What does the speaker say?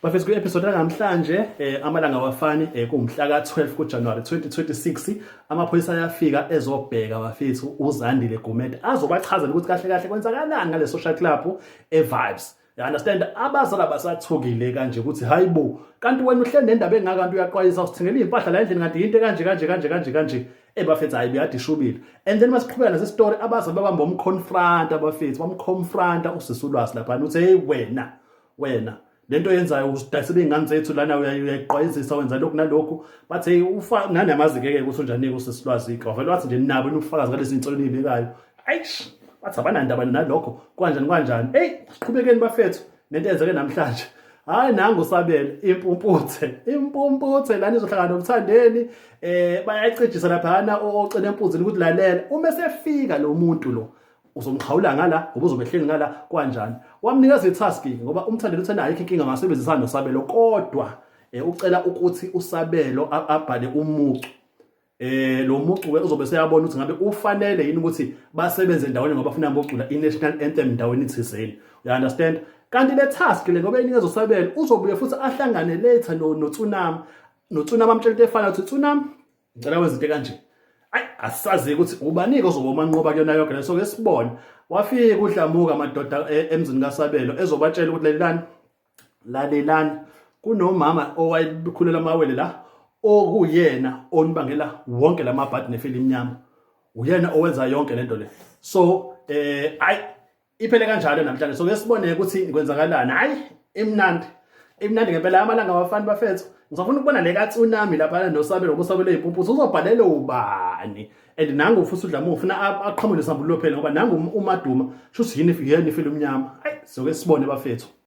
Bafethu, kwi-episode yanamhlanje, amalanga awafani, kuwumhla ka-12 kuJanuary 2026. Amaphoyisa ayafika ezobheka, bafethu, uZandile Gumede, azobachazela ukuthi kahle kahle kwenzakalani ngale social club e-Vibes. You understand? Abazali abasathukile kanje ukuthi, hayibo, kanti wena uhleli nendaba engaka, kanti uyaqwayisa, usithengela iy'mpahla la endlini, kanti yinto kanje kanje kanje kanje kanje. Bafethu, hayi, beyade ishubile. And then masiqhubeka nase story, abazali babamba umconfronta, bafethu, bamconfronta usisi uLwazi laphana, uthi, "Hey wena, wena, lento yenzayo, usidayisela iy'ngane zethu lana, uyayiqwayizisa, wenza lokhu nalokhu." Bathi, hey, ufa nani, yamazi-ke ukuthi unjani-ke usisi Lwazi-ke. Wavele wathi nje, nabo ubufakazi ngalezi iy'nsolo eniy'bekayo. Ayish, bathi abanandaba nalokho, kanjani kanjani. Eyi, siqhubekeni, bafethu, nento eyenzeke namhlanje. Hayi, nangu uSabelo, impumputhe, impumputhe lana izohlangana noMthandeni. Bayayicijisa laphana ocela empunzini ukuthi, lalela, uma esefika lo muntu lo, uzomxhawula ngala ngoba uzobe ehleli ngala. Kanjani? Wamnikeza i-task ngoba uMthandeni uthena ayikho inkinga, ngasebenzisana noSabelo, kodwa ucela ukuthi uSabelo abhale umucu. Lo mucu ke uzobe seyabona ukuthi ngabe ufanele yini ukuthi basebenze ndawonye, ngoba bafuna bocula i-national anthem ndaweni thizeni, you understand? Kanti le task le, ngoba inikeza uSabelo, uzobuye futhi ahlangane later no noTsunami, noTsunami amtshela into efana, ukuthi, "Tsunami, ngicela wenze into kanje." Ayi, asazi ukuthi ubanike ozoba umanqoba kuyona yonke leso, ke sibone. Wafika uDlamuka, madoda, emzini kaSabelo, ezobatshela ukuthi, lalelani, lalelani, kunomama owayekhulela amawele la, okuyena onibangela wonke lamabhadi nefili emnyama, uyena owenza yonke lento le. So ayi, iphele kanjalo namhlanje. So ke sibone ukuthi kwenzakalani. Hayi, imnandi, imnandi ngempela. Amalanga awafani, bafethu. Ngisafuna ukubona le kaTsunami lapha noSabelo, ngoba uSabelo eyimpumputhe, uzobhalela ubani? And nangu futhi uDlamuka ufuna aqhamuke nesambululo phela, ngoba nangu uMaduma, shuthi yini, yena ifile umnyama. Hayi, soke sibone, bafethu.